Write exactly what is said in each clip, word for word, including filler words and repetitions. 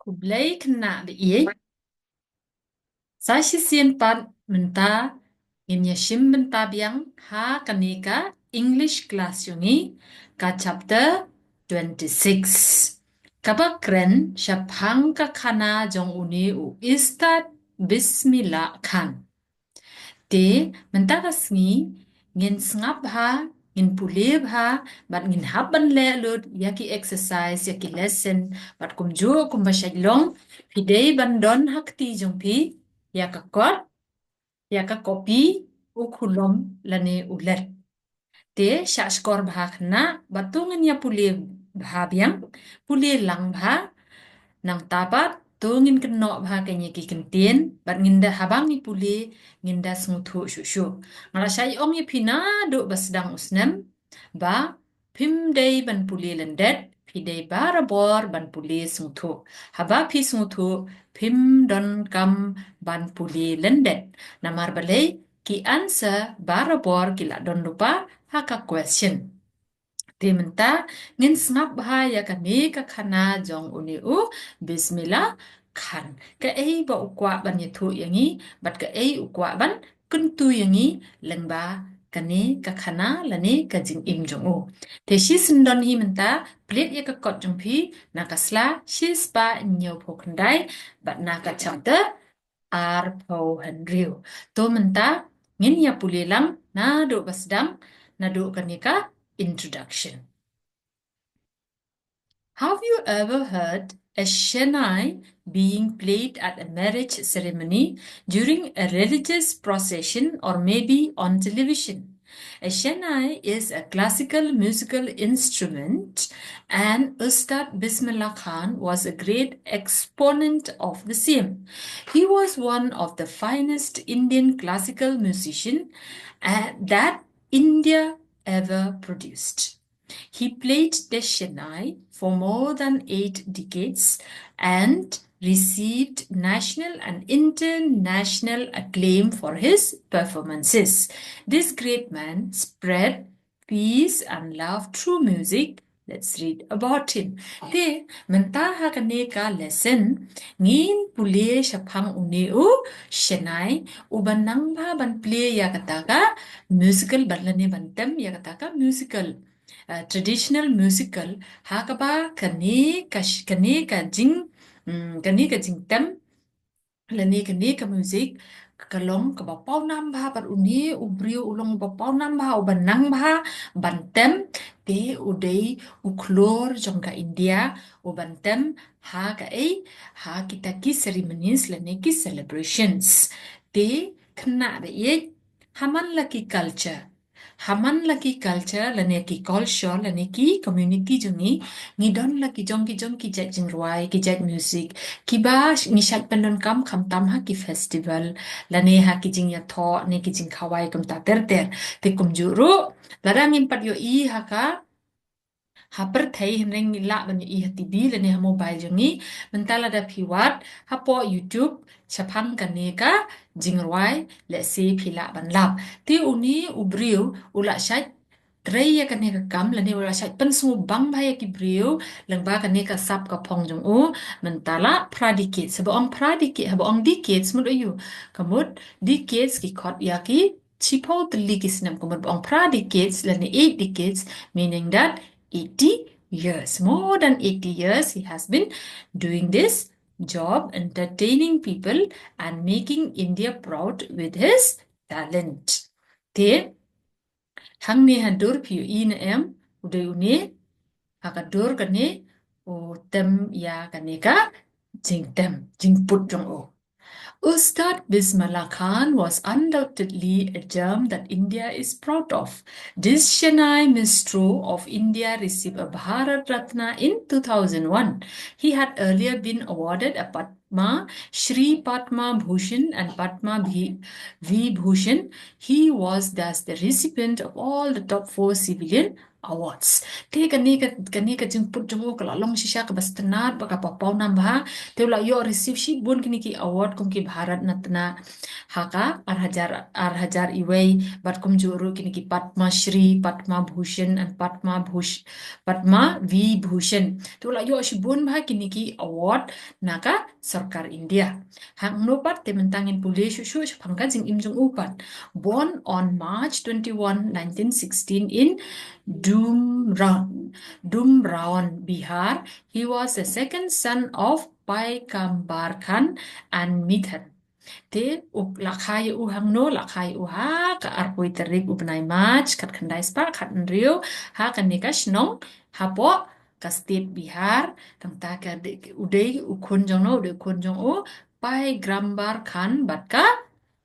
Khublei khynnah baieit. Sa shisien pat mynta ngin ïa shim bynta biang ha kane ka English class jong ngi, ka chapter twenty-six, kaba kren shaphang ka khana jong une u Ustad Bismillah Khan. Te mynta ka sngi ngin sngap bha, ngin pule bha, bad ngin hap ban leh lut ïa ki exercise, ïa ki lesson, bad kumjuh kumba shait long, phi dei ban don ha kti jong phi ïa ka kot, ïa ka kopi, u khulom lane u leit. Te shah shkor bha khynnah, bad to ngin ïa pule bha biang, pule lang bha. Nangta pat to ngin kynnoh bha kane ki kyntien, bad ngin da, haba ngi pule, ngin da sngewthuh shuh shuh. Nga la shah ong ïa phi naduh ba sdang u snem ba phim dei ban pule lyndet, phi dei barabor ban pule sngewthuh. Haba phi sngewthuh, phim donkam ban pule lyndet. Namar balei? Ki answer barabor ki la don lypa ha ka question. Te mynta ngin sngap bha ïa kane ka khana jong une u Bismillah Khan. Kaei ba u kwah ban ïathuh ïa ngi, bad kaei u kwah ban kyntu ïa ngi lyngba kane ka khana lane ka jingim jong u. Te shisyndon hi mynta, plie ïa ka kot jong phi na ka sla shispah hynñiewphew khyndai, bad na ka chapter arphew hynriew. To mynta ngin ïa pule lang naduh ba sdang, naduh kane ka introduction. Have you ever heard a shennai being played at a marriage ceremony during a religious procession or maybe on television? A shennai is a classical musical instrument, and Ustad Bismillah Khan was a great exponent of the same. He was one of the finest Indian classical musician, uh, that India ever produced. He played the shennai for more than eight decades and received national and international acclaim for his performances. This great man spread peace and love through music. Let's read about him. Te mynta ha kane ka lesson ngin pule shaphang une u shennai, uba nang bha ban plie ïa kata ka musical, bad lane ban tem ïa kata ka musical, uh, traditional musical, ha kaba kane ka sh-, kane ka jing, mm, kane ka jingtem lane kane ka music ka long kaba pawnam bha, bad une u briew u long uba pawnam bha, uba nang bha ban tem. Te u dei u khlur jong ka India uban tem ha kaei, ha kita ki ceremonies lane ki celebrations. Te khynnah baieit, ha man la ki culture, ha man la ki culture lane ki culture lane ki community jong ngi, ngi don la ki jong ki jong ki jait jingrwai, ki jait music, kiba sh-, ngi shait pyndonkam khamtam ha ki festival lane ha ki jingïathoh ne ki jingkhawai kumta ter ter. Te kumjuh ruh, lada ngim pat ïohi ha ka, ha pyrthei, hynrei ngi lah ban ïohi ha TV lane ha mobile jong ngi. Mynta lada phi wad hapoh YouTube shaphang kane ka jingrwai, lehse phi lah ban lap. Te une u briew u la shait trei ïa kane ka kam lane u la shait pynsngewbang bha ïa ki briew lyngba kane ka sap ka phong jong u. Mynta la phra decades, haba ong phra decade, haba ong decades mut aïu? Ka mut decades ki khot ïa ki shiphew tylli ki snem. Ka mut ba ong phra decades lane eight decades, meaning that eighty years. More than eighty years he has been doing this job, entertaining people and making India proud with his talent. Te hangne ha dur phi ïohi ne em, u dei une, ha ka dur kane u tem ïa kane ka jingtem, jingput jong u. Ustad Bismillah Khan was undoubtedly a gem that India is proud of. This shennai minstrel of India received a Bharat Ratna in two thousand one. He had earlier been awarded a Padma Shri, Padma Bhushan and Padma Vi-, Vibhushan. He was thus the recipient of all the top four civilian awards. Te kane ka, kane ka jingput jong u ka la long shisha kaba sngewtynnat bad kaba pawnam bha. Te u la ïoh receive shibun kine ki award kum ki Bharat Natna ha ka ar hajar, ar hajar iwei, bad kumjuh ruh kine ki Padma Shri, Padma Bhushan and Padma Bhush-, Padma Vibhushan. Te u la ïoh shibun bha kine ki award na ka sorkar India. Hangno pat te mynta ngin pule shuh shuh shaphang ka jingim jong u pat. Born on March twenty-one, nineteen sixteen in Dumra-, Dumraon, Bihar, he was the second son of Paigambar Khan and Mithan. Te u la kha ïa u hangno, la kha ïa u ha ka arphew tarik u bnai March, khatkhyndai spah khathynriew, ha kane ka shnong hapoh ka state Bihar, nangta ka de-, u dei u khun jong no, u dei u khun jong u Paigambar Khan bad ka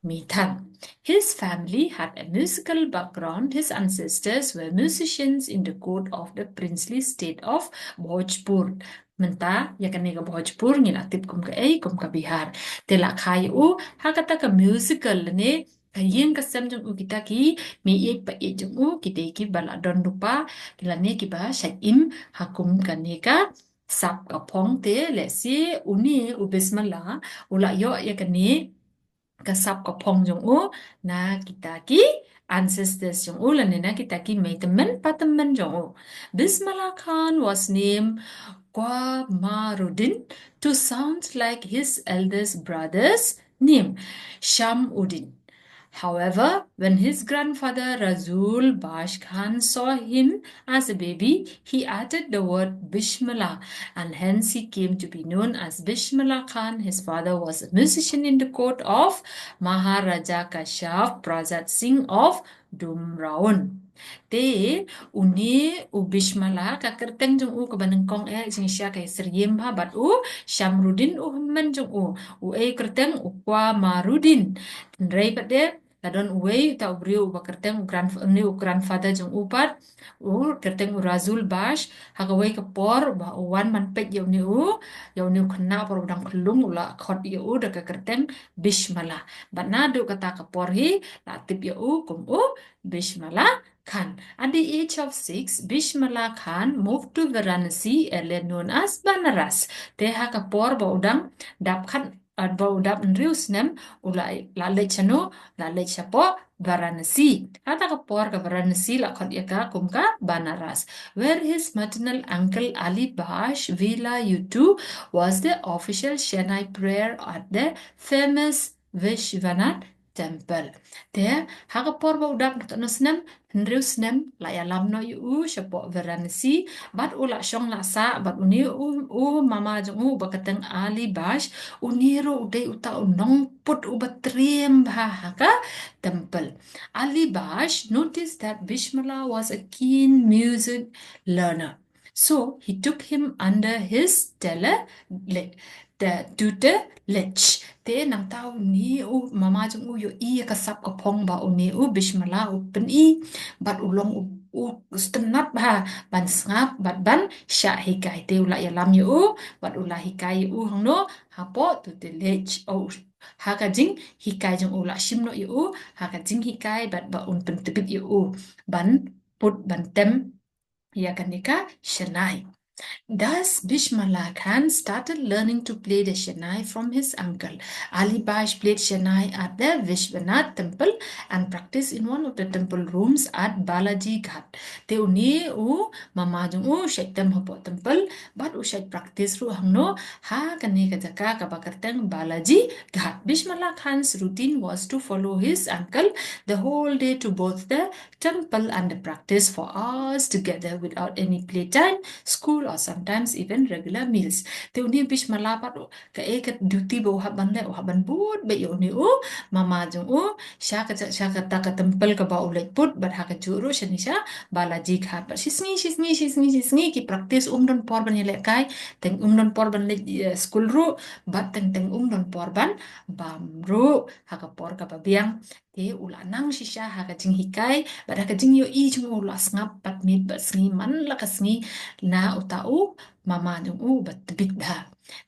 Mithan. His family had a musical background. His ancestors were musicians in the court of the princely state of Bhojpur. Mynta ïa kane ka Bhojpur ngi la tip kum kaei, kum ka Bihar. Te la kha ïa u ha kata ka musical lane ka ïing ka sem jong u, kita ki meiieit paieit jong u ki dei kiba la don lypa, ki lane kiba shait im ha kum kane ka sap ka phong. Te lehse une u Bismillah u la ïoh ïa kane ka sap ka phong jong u na kita ki ancestors jong u lane na kita ki mei tymmen pa tymmen jong u. Bismillah Khan was named Qamaruddin to sound like his eldest brother's name, Shamuddin. However, when his grandfather Razul Bash Khan saw him as a baby, he added the word Bismillah, and hence he came to be known as Bismillah Khan. His father was a musician in the court of Maharaja Kashaf Prasad Singh of Dumraon. Te une u Bismillah, ka kyrteng jong u kaba nyngkong eh jingshisha ka ïasyriem bha bad u Shamruddin u hynmen jong u. U ei kyrteng? U Qamaruddin. Hynrei pat de la don uwei uta u briew uba kyrteng u grand-, une u grandfather jong u pat, u kyrteng u Razul Bash. Ha kawei ka por ba u wan ban peit ïa une u, ïa une u khynnah por u dang khyllung, u la khot ïa u da ka kyrteng Bismillah. Bad naduh kata ka por hi la tip ïa u kum u Bismillah Khan. At the age of six, Bismillah Khan moved to Varanasi, earlier known as Banaras. Te ha ka por ba u dang dap khat, ah, ba u dap hynriew snem, u la, la leit shano, la leit shapoh Varanasi. Kata ka por ka Varanasi la khot ïa ka kum ka Banaras, where his maternal uncle Ali Bash Vila Yutu was the official Shehnae prayer at the famous Vishwanath Temple. Te ha ka por ba u dap kano snem, hynriew snem, la ïalam noh ïa u shapoh Varanasi, bad u la shong la sah bad une u, u mama jong u ba kyrteng Ali Bash. Une ruh u dei uta u nongput uba triem bha ha ka temple. Ali Bash noticed that Bismillah was a keen music learner. So he took him under his tele-, le-, the tutelage. Te nangta une u mama jong u ïohi ïa ka sap ka phong ba une u Bismillah u pyni, bad u long u, u sngewtynnat bha ban sngap bad ban shah hikai. Te u la ïalam ïa u bad u la hikai ïa u hangno? Hapoh tutelage. Oh, ha ka jinghikai jong u, la shim noh ïa u ha ka jinghikai bad ba un pyntbit ïa u ban put ban tem ïa kane ka shehnae. Thus, Bismillah Khan started learning to play the shehnae from his uncle. Ali Bash played shehnae at the Vishwanath temple and practiced in one of the temple rooms at Balaji Ghat. Te une u mama jong u shait tem hapoh temple, bad u shait practice ruh hangno? Ha kane ka jaka kaba kyrteng Balaji Ghat. Bismillah Khan's routine was to follow his uncle the whole day to both the temple and practice for hours together without any playtime, school, or sometimes even regular meals. Te une Bismillah pat, kaei ka duty ba u hap ban leh? U hap ban bud beit ïa une u mama jong u sha ka, sha kata ka temple kaba u leit put, bad ha kajuh ruh shane sha Balaji Ghat. Bad shi sngi, shi sngi, shi sngi, shi sngi ki practice, um don por ban ïalehkai, teng um don por ban leit, eh, school ruh, bad teng teng um don por ban bam ruh ha ka por kaba biang. Te u la nang shisha ha ka jinghikai, bad ha ka jingïohi jong u la sngap pat miet bad sngi man la ka sngi na uta u mama jong u ba tbit bha.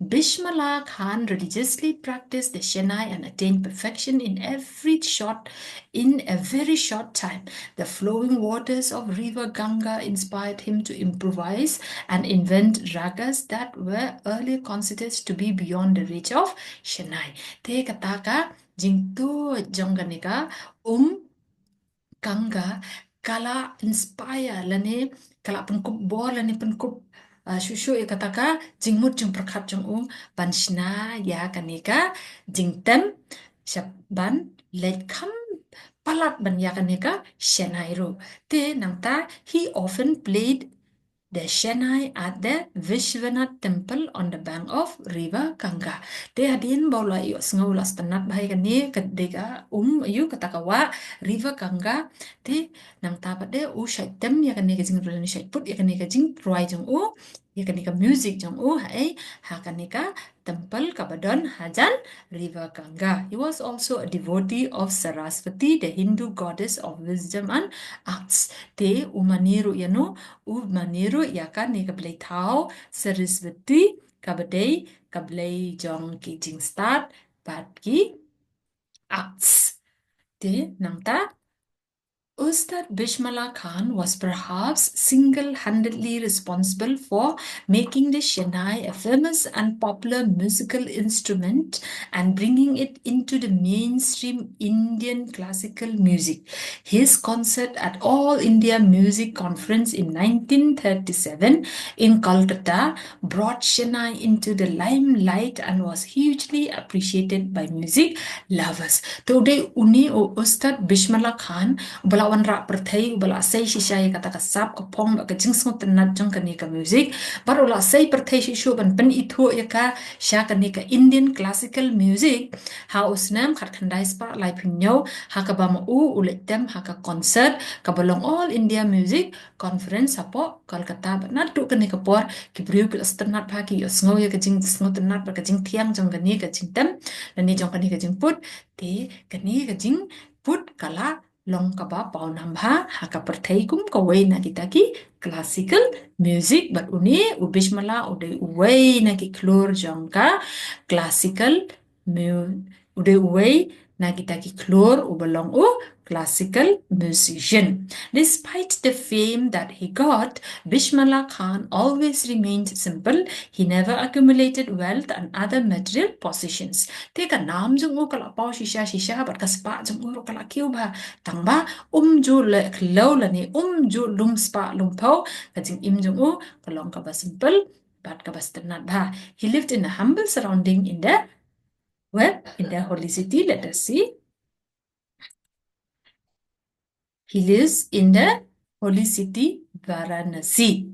Bishmala Khan religiously practiced the Shehnai and attained perfection in every short, in a very short time. The flowing waters of River Ganga inspired him to improvise and invent ragas that were earlier considered to be beyond the reach of Shehnai. Te kata ka jingtuid jong kane ka um Ganga ka la inspire lane ka la pynkup bor lane pynkup, ah, shuh shuh ïa kata ka jingmut jingpyrkhat jong u ban shna ïa kane ka jingtem, sha ban leit kham palat ban ïa kane ka Shehnai ruh. Te nangta he often played the Shehnai at the Vishwanath Temple on the bank of River Ganga. Te hadien ba u la ïohsngew, u la sngewtynnat bha ïa kane ka dei ka um, ïa kata ka wah River Ganga. Te nangta pat de u shait tem ïa kane ka jingrwai, shait put ïa kane ka jingrwai jong u, ïa kane ka music jong u, ha, eh, ha kane ka temple kaba don hajan River Ganga. He was also a devotee of Saraswati, the Hindu goddess of wisdom and arts. Te u mane ruh ïa no, u mane ruh ïa kane ka blei thaw Saraswati, kaba dei ka blei jong ki jingstad bad ki arts. Te nangta Ustad Bishmala Khan was perhaps single-handedly responsible for making the Shehnai a famous and popular musical instrument and bringing it into the mainstream Indian classical music. His concert at All India Music Conference in nineteen thirty-seven in Kolkata brought Shehnai into the limelight and was hugely appreciated by music lovers. Te u dei une u Ustad Bishmala Khan, uba la wanrah pyrthei, uba la sei shisha ïa kata ka sap ka phong bad ka jingsngewtynnat jong kane ka music. Bad u la sei pyrthei shisha ban pynithuh ïa ka sha kane ka Indian classical music ha u snem khatkhyndai spah laiphew hynñiew, ha kaba ma u u leit tem ha ka concert kaba long All India Music Conference hapoh Kolkata. Bad naduh kane ka por ki briew ki la sngewtynnat bha, ki ïohsngew ïa ka jingsngewtynnat bad ka jingthiang jong kane ka jingtem lane jong kane ka jingput. Te kane ka jingput ka la long kaba pawnam bha ha ka pyrthei kum kawei na kita ki classical music. Bad une u Bishmala u dei uwei na ki khlur jong ka classical mu-, u dei uwei na kita ki khlur uba long u classical musician. Despite the fame that he got, Bishmala Khan always remained simple. He never accumulated wealth and other material possessions. Te ka nam jong u ka la paw shisha shisha bad ka spah jong u ruh ka la kiew bha. Tangba um ju leh khlaw lane um ju lum spah lum phew, ka jingim jong u ka long kaba simple bad kaba sngewtynnat bha. He lived in a humble surrounding in the, where? In the holy city, let us see. He lives in the holy city Varanasi.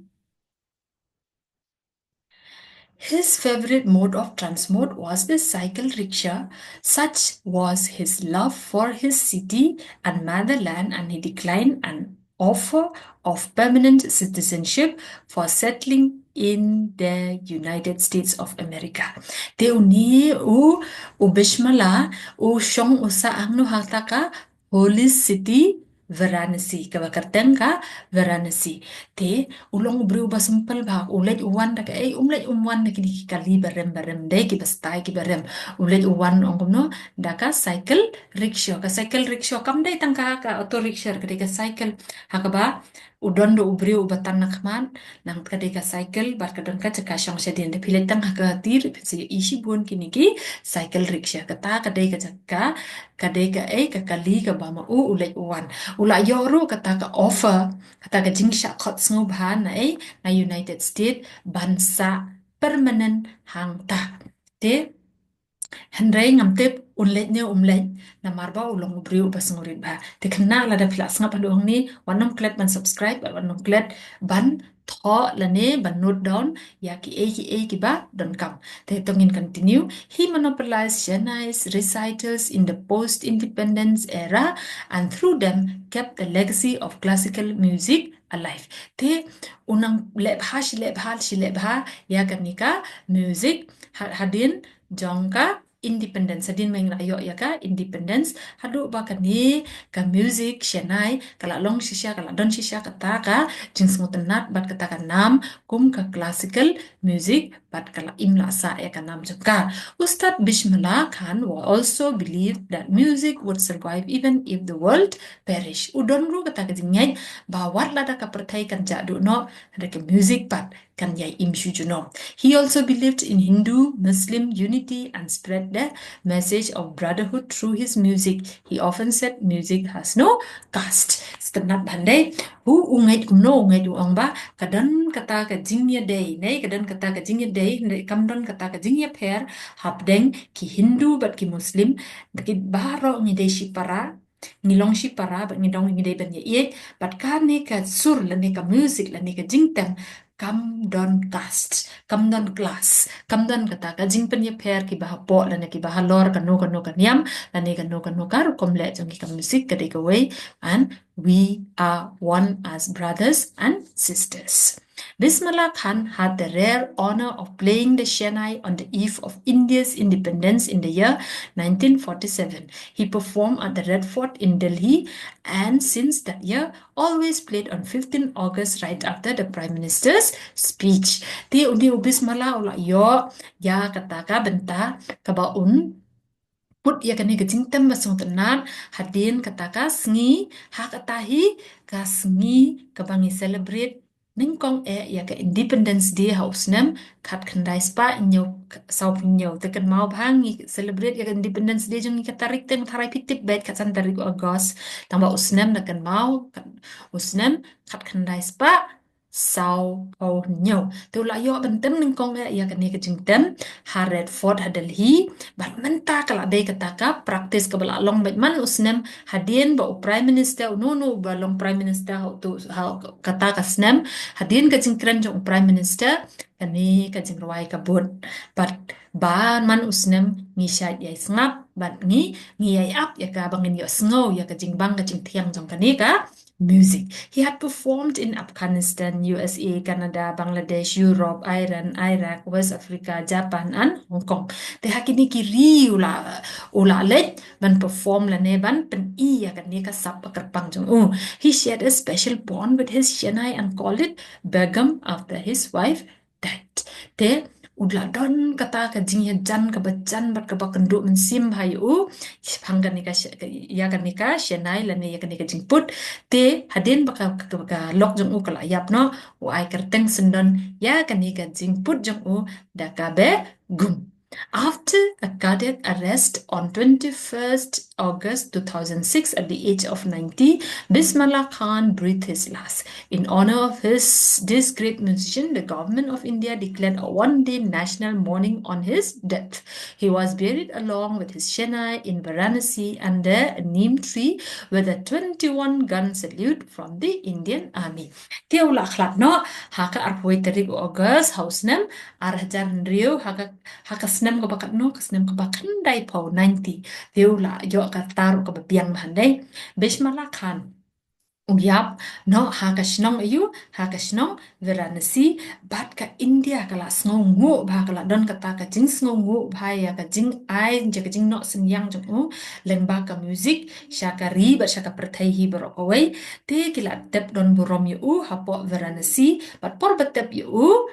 His favorite mode of transport was the cycle rickshaw. Such was his love for his city and motherland, and he declined an offer of permanent citizenship for settling in the United States of America. Te une u, u Bishmala, u shong u sah hangno, ha kata ka holy city Varanasi, kaba kyrteng ka Varanasi. Te u long u briew ba simple bha, u leit u wan da kaei? Um leit um wan da kine ki kali ba rem ba rem, dei kiba stai kiba rem. U leit u wan, ong kumno, da ka cycle rickshaw. Ka cycle rickshaw kam dei tang ka, ka auto rickshaw, ka dei ka cycle ha kaba u don da u briew uba tan na khmat, nang ka dei ka cycle bad ka don ka jaka shong shadien. Te phi leit tang ha ka tir phin sa ïohi shibun kine ki cycle rickshaw. Kata ka dei ka jaka, ka dei kaei? Ka kali kaba ma u u leit u wan. U la ïoh ruh kata ka offer, kata ka jingshah khot sngewbha na ei, na United States ban sah permanent hangta. Te hynrei ngam tip un leit ne um leit, namar ba u long u briew uba sngewrit bha. Te khynnah, lada phi la sngap haduh hangne, wat nym klet ban subscribe, wat nym klet ban thoh lane ban note down ïa kiei kiei kiba donkam. Te to ngin continue. He monopolized Shehnai's recitals in the post-independence era and through them kept the legacy of classical music alive. Te u nang leh bha, shi leh bha, shi leh bha ïa kane ka music ha-, hadien jong ka independence, hadien ba ngi la ïoh ïa ka independence, haduh ba kane ka music Shehnai ka la long shisha, ka la don shisha kata ka jingsngewtynnad bad kata ka nam kum ka classical music, bad ka la im la sah ïa ka nam jong ka. Ustad Bismillah Khan was also believed that music would survive even if the world perish. U don ruh kata ka jingngeit ba wat lada ka pyrthei kan jah duh noh, hynrei ka music pat kan ïai im shuh junom. He also believed in Hindu Muslim unity and spread the message of brotherhood through his music. He often said, "Music has no caste." Sngewtynnad ba hynrei, u, u ngeit kumno, u ngeit, u ong ba ka don kata ka jingïadei, ne, ka don kata ka jingïadei, ne, kam don kata ka jingïapher hapdeng ki Hindu bad ki Muslim, ki baroh ngi dei shipara, ngi long shipara bad ngi dei, ngi dei ban ïaieit, bad kane ka sur lane ka music lane ka jingtem kam don caste, kam don class, kam don kata ka jingpynïapher kiba hapoh lane kiba halor kano kano ka niam lane kano kano ka rukom leh jong ki. Ka music ka dei kawei, and we are one as brothers and sisters. Bismillah Khan had the rare honor of playing the Shehnai on the eve of India's independence in the year nineteen forty-seven. He performed at the Red Fort in Delhi, and since that year, always played on fifteenth August right after the Prime Minister's speech. Te une u Bismillah u la ïoh ïa kata ka bynta kaba un put ïa kane ka jingtem ba sngewtynnad hadien kata ka sngi, ha kata hi ka sngi kaba ngi celebrate nyngkong eh ïa ka Independence Day ha u snem khatkhyndai spah hynñiew, saw phew hynñiew. Te kynmaw ba ngi celebrate ïa ka Independence Day jong ngi ka tarik te, tharai phi tip beit, khatsan tarik August. Tang ba u snem, da kynmaw, u snem khatkhyndai spah saw phew hynñiew. Te u la ïoh ban tem nyngkong eh ïa kane ka jingtem ha Red Fort ha Delhi. Bad mynta ka la dei kata ka practice kaba la long beit man u snem, hadien ba u Prime Minister, uno uno ba long Prime Minister ha uto, ha kata ka snem, hadien ka jingkren jong u Prime Minister, kane ka jingrwai ka bud. Bad ba man u snem ngi shait ïai sngap bad ngi, ngi ïai ap ïa ka ba ngin ïohsngew ïa ka jingbang ka jingthiang jong kane ka music. He had performed in Afghanistan, U S A, Canada, Bangladesh, Europe, Iran, Iraq, West Africa, Japan and Hong Kong. Te ha kine ki ri u la, u la leit ban perform lane ban pyni ïa kane ka sap ba kyrpang jong u. He shared a special bond with his Shehnai and called it Begum after his wife died. Te u la don kata ka jingïajan kaba jan bad kaba kynduh mynsiem bha ïa u shaphang kane ka, ïa kane ka Shehnai lane ïa kane ka jingput. Te hadien ba ka, ka, ka lok jong u ka la ïap noh, u ai kyrteng syndon ïa kane ka jingput jong u da ka Begum. After a cardiac arrest on twenty-first August two thousand six at the age of ninety, Bismillah Khan breathed his last. In honor of his, this great musician, the government of India declared a one-day national mourning on his death. He was buried along with his Shehnai in Varanasi under a neem tree with a twenty-one gun salute from the Indian Army. Te u la khlad noh ha ka arphew tarik u August ha u snem ar hajar hynriew, ha ka, ha ka snem kaba katno, ka snem kaba khyndai phew, ninety. Te u la ïoh ka rta ruh kaba biang bha hynrei. Bismillah Khan u ïap noh ha ka shnong, aiu, ha ka shnong Varanasi. Bad ka India ka la sngewnguh bha, ka la don kata ka jingsngewnguh bha ïa ka jingai, ïa ka jingnoh synñiang jong u lyngba ka music sha ka ri bad sha ka pyrthei hi baroh kawei. Te ki la tep don burom ïa u hapoh Varanasi, bad por ba tep ïa u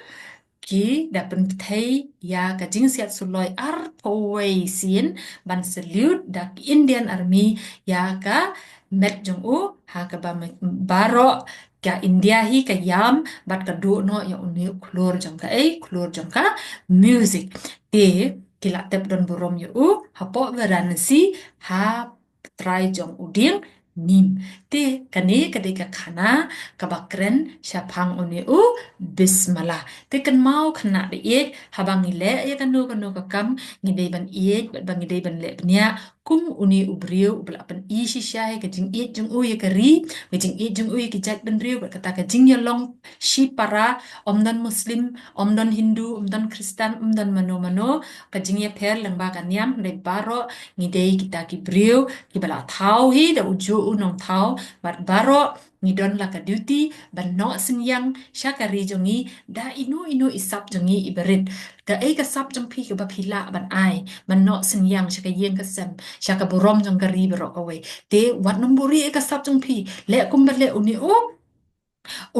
ki da pynpyrthei ïa ka jingsiat suloi arphew wei sien ban salute da ki Indian Army ïa ka met jong u, ha kaba me-, baroh ka India hi ka ïam bad ka duh noh ïa une u khlur jong ka, eh, khlur jong ka music. Te ki la tep don burom ïa u hapoh Varanasi ha trai jong u dieng nim. Te kane ka dei ka khana kaba kren shaphang une u Bismillah. Te kynmaw khynnah ba ïeit, haba ngi leh ïa kano kano ka kam, ngi dei ban ïeit bad ba ngi dei ban leh bniah kum une u briew uba la pyni shisha ïa ka jingïeit jong u ïa ka ri, ka jingïeit jong u ïa ki jaitbynriew, bad kata ka jingïalong shipara, ym don Muslim, ym don Hindu, ym don Khristan, ym don mano mano ka jingïapher lyngba ka niam, hynrei baroh ngi dei kita ki briew kiba la thaw hi da ujuh u nongthaw, bad baroh Ngi don la ka duty ban noh synñiang sha ka ri jong ngi da ino ino i sap jong ngi iba rit. Kaei ka sap jong phi kaba phi lah ban ai ban noh synñiang sha ka ïing ka sem, sha ka burom jong ka ri baroh kawei. Te wat nym buhrieh ïa ka sap jong phi. Leh kumba leh une u,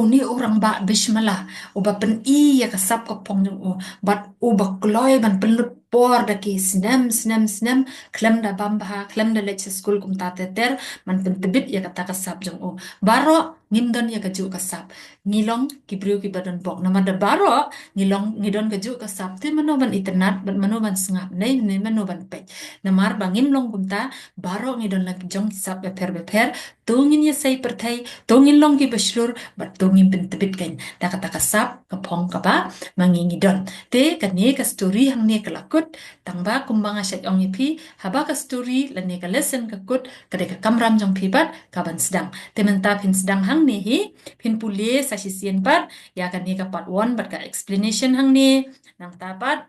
une u rangbah Bismillah, uba pyni ïa ka sap ka phong jong u, bad uba kloi ban pynlut por da ki snem snem snem, khlem da bam bha, khlem da leit sha skul kumta ter ter, ban pyntbit ïa kata ka sap jong u. Baroh ngim don ïa kajuh ka sap. Ngi long ki briew kiba don bok. Namar da baroh ngi long, ngi don kajuh ka sap, te mano ban itynnad bad mano ban sngap ne, ne mano ban peit? Namar ba ngim long kumta, baroh ngi don la ki jong ki sap bapher bapher. To ngin ïasei pyrthei, to ngin long kiba shlur, bad to ngin pyntbit kein da kata ka sap ka phong kaba ma ngi ngi don. Te kane ka story hangne ka la kut, tang ba kumba nga shait ong ïa phi, haba ka story lane ka lesson ka kut, ka dei ka kamram jong phi pat kaban sdang. Te mynta phin sdang hangne hi, phin pule sa shisien pat ïa kane ka part one bad ka explanation hangne. Nangta pat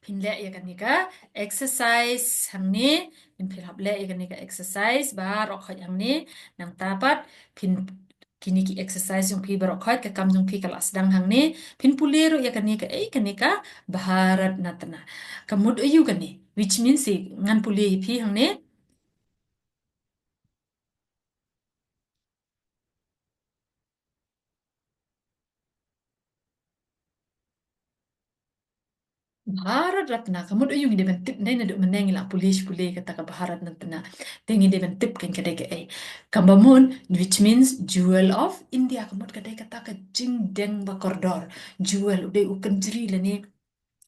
phin leh ïa kane ka exercise hangne, phin, phin hap leh ïa kane ka exercise baroh khoit hangne. Nangta pat phin, kine ki exercise jong phi baroh khoit, ka kam jong phi ka la sdang hangne. Phin pule ruh ïa kane ka, eh, kane ka Bharat Natna. Ka mut aiu kane? Which means, eh, ngan pule ïa phi hangne. Bharat Ratna, ka mut aiu? Ngi dei ban tip ne, naduh mynne ngi la pule shi pule kata ka Bharat Ratna. Te ngi dei ban tip kein ka dei kaei. Kaba mut, which means jewel of India, ka mut ka dei kata ka jingdeng ba kordor. Jewel, u dei u kynjri lane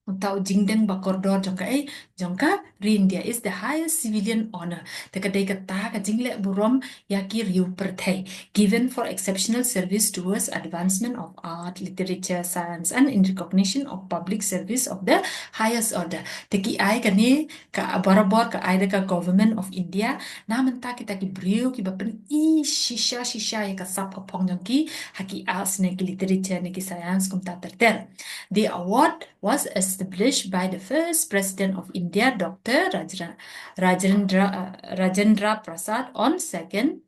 uta u jingdeng ba kordor jong kaei, jong ka ri India, is the highest civilian honor. Te ka dei kata ka jingleh burom ïa ki riew pyrthei, given for exceptional service towards advancement of art, literature, science, and in recognition of public service of the highest order. Te ki ai kane ka barabor ka ai da ka Government of India na mynta kita ki briew kiba pyni shisha shisha ïa ka sap ka phong jong ki ha ki arts ne ki literature ne ki science kumta ter ter. The award was established by the first President of India, Doctor Rajra-, Rajendra, uh, Rajendra Prasad on second,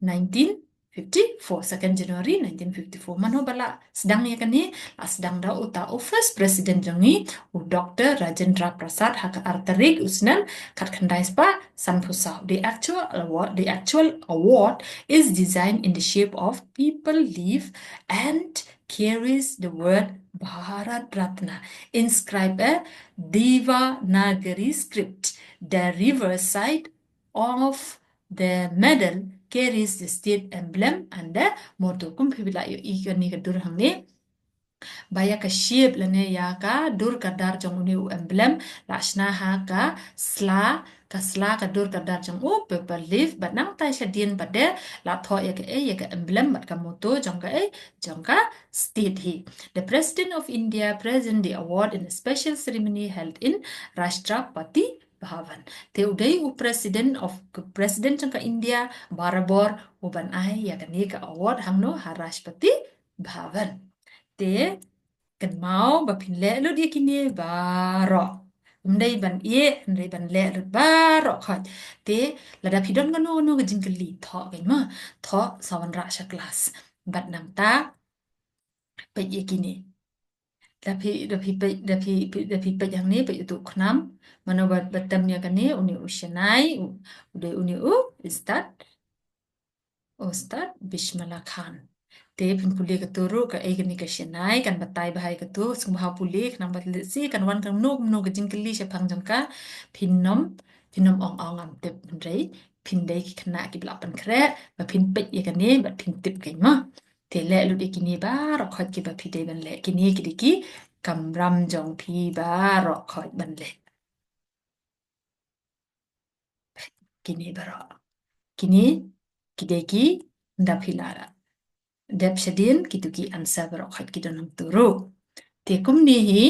nineteen fifty-four, second January nineteen fifty-four. Mano ba la sdang ïa kane? La sdang da uta u first President jong ngi, u Doctor Rajendra Prasad, ha ka ar tarik u snem khatkhyndai spah sanphew saw. The actual award, the actual award is designed in the shape of people leaf and carries the word Bharat Ratna inscribed a Devanagari script. The reverse side of the medal carries the state emblem and the motto. Kum phi la ïohi kane ka dur hangne, ba ïa ka shape lane ïa ka dur ka dar jong une u emblem la shna ha ka sla, ka sla ka dur ka dar jong u paper leaf, bad nangta shadien pat de la thoh ïa kaei, ïa ka emblem bad ka motto jong kaei, jong ka state hi. The President of India present the award in a special ceremony held in Rashtrapati Bhavan. Te u dei u President of, President jong ka India barabor u ban ai ïa kane ka award hangno, ha Rashtrapati Bhavan. Te kynmaw ba phin leh lut ïa kine baroh. Ym dei ban ïeh, ym dei ban leh lut baroh khoit. Te lada phi don kano kano ka jingkylli, thoh kein ma, thoh sa wanrah sha klas. Bad nangta peit ïa kine. Da phi, da phi peit, da phi, da phi peit hangne, peit utu u khnam. Mano ba, ba tem ïa kane? Une u shynai, u, u dei une u Ustad, Ustad Bismillah Khan. Te phin pule katu ruh, kaei kane ka shynai, kan batai bha ïa katu, sngewbha pule, khnang ba lehse kan wan kano kano ka jingkylli shaphang jong ka, phin ym, phin ym ong, ong ngam tip, hynrei phin dei ki khynnah kiba la pynkhreh, ba phin peit ïa kane bad phin tip kein ma. Te leh lut ïa kine baroh khoit kiba phi dei ban leh. Kine ki dei ki kamram jong phi baroh khoit ban leh. Kine baroh. Kine ki dei ki, ynda phi la dep shadien, kitu ki answer baroh khoit ki don hangtu ruh. Te kumne hi,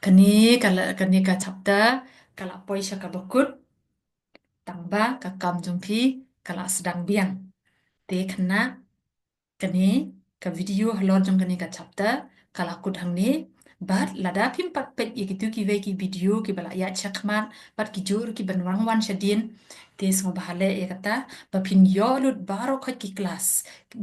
kane ka la, kane ka chapter ka la poi sha kaba kut, tang ba ka kam jong phi ka la sdang biang. Te khynnah, kane ka video halor jong kane ka chapter ka la kut hangne. Bad lada phim pat peit ïa kitu kiwei ki video kiba la ïaid shakhmat bad ki jur kiban rangwan shadien, te sngewbha leh ïa kata ba phin ïoh lut baroh khoit ki klas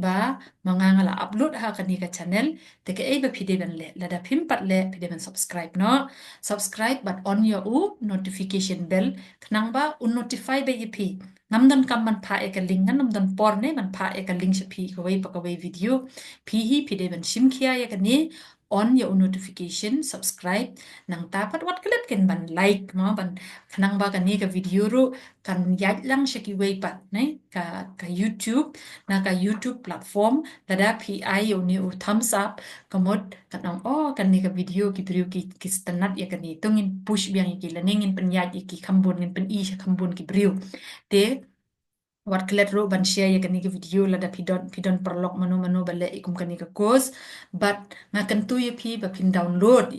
ba ma nga nga la upload ha kane ka channel. Te kaei ba phi dei ban leh, lada phim pat leh phi dei ban subscribe noh. Subscribe bad on ïa u notification bell khnang ba un notify beit ïa phi. Ngam don kam ban phah ïa ka link, ngam don por ne ban phah ïa ka link sha phi kawei pa kawei video. Phi hi phi dei ban shim khia ïa kane, on ïa u notification, subscribe, nangta pat wat klet ken ban like mo, ban khnang ba kane ka video ruh kan ïaid lang sha kiwei pat ne ka, ka YouTube, na ka YouTube platform. Lada phi ai ïa une u thumbs up, ka mut kan ong, oh, kane ka video ki briew ki, ki sngewtynnat ïa kane, to ngin push biang ïa ki lane ngin pynïaid ïa ki kham bun, ngin pyni sha kham bun ki briew. Te wat klet ruh ban share ïa kane ka video lada phi don, phi don paralok mano mano ba leh ïa kum kane ka course. Bad nga kyntu ïa phi ba phin download,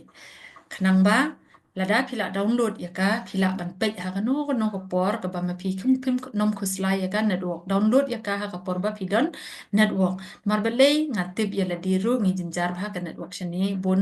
khnang ba lada phi la download ïa ka, phi lah ban peit ha kano kano ka por kaba ma phi khum khum nym khuslai ïa ka network. Download ïa ka ha ka por ba phi don network. Namar balei? Nga tip ïa lade ruh ngi jynjar bha ka network shane, bun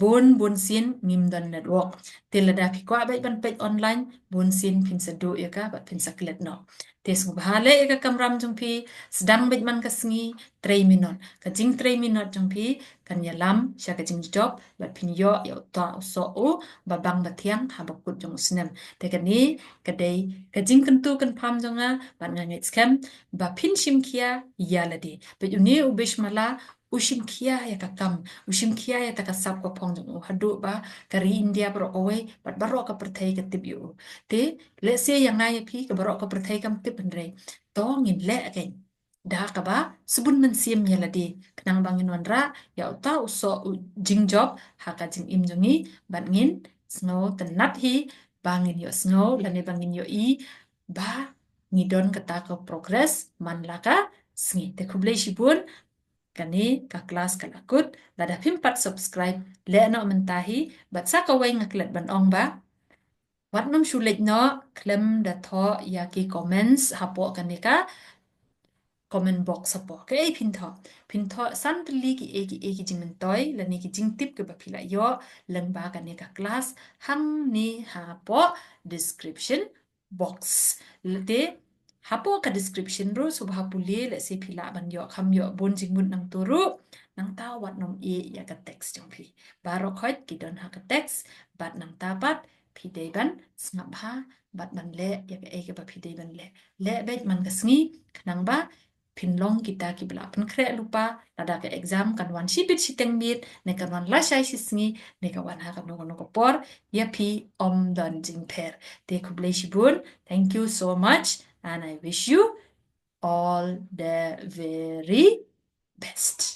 bun bun sien ngim don network. Te lada phi kwah beit ban peit online, bun sien phin sa duh ïa ka bad phin sa klet noh. Te sngewbha leh ïa ka kamram jong phi, sdang beit man ka sngi, trei minot. Ka jingtrei minot jong phi kan ïalam sha ka jingjop bad phin ïoh ïa uta u soh u ba bang ba thiang ha ba kut jong u snem. Te kane ka dei ka jingkyntu kynpham jong nga bad nga ngeit skhem ba phin shim khia ïa lade. Bad une u Bishmala u shim khia ïa ka kam, u shim khia ïa ta ka sap ka phong jong u haduh ba ka ri India baroh kawei bad baroh ka pyrthei ka tip ïa u. Te lehse ïa nga ïa phi ka baroh ka pyrthei kam tip, hynrei to ngin leh kein da kaba sbun mynsiem ïa lade khnang ba ngin wanrah ïa uta u soh u jingjop ha ka jingim jong ngi bad ngin sngewtynnat hi ba ngin ïohsngew lane ba ngin ïohi ba ngi don kata ka progress man la ka sngi. Te khublei shibun. Kane ka klas ka la kut, lada phim pat subscribe, leh noh mynta hi. Bad sa kawei nga klet ban ong ba wat nym shu leit noh khlem da thoh ïa ki comments hapoh kane ka comment box hapoh. Kaei phin thoh? Phin thoh san tylli kiei kiei ki jingmyntoi lane ki jingtip kiba phi la ïoh lyngba kane ka klas hangne hapoh description box. Te hapoh ka description ruh sngewbha pule, lehse phi lah ban ïoh kham ïoh bun jingmut nangta ruh. Nangta wat nym ïeh ïa ka text jong phi. Baroh khoit ki don ha ka text bad nangta pat phi dei ban sngap bha bad ban leh ïa kaei kaba phi dei ban leh. Leh beit man ka sngi khnang ba phin long kita kiba la pynkhreh lypa lada ka exam kan wan shibit shiteng miet ne kan wan lashai shisngi ne ka wan ha kano kano ka por, ïa phi ym don jingpher. Te khublei shibun. Thank you so much and I wish you all the very best.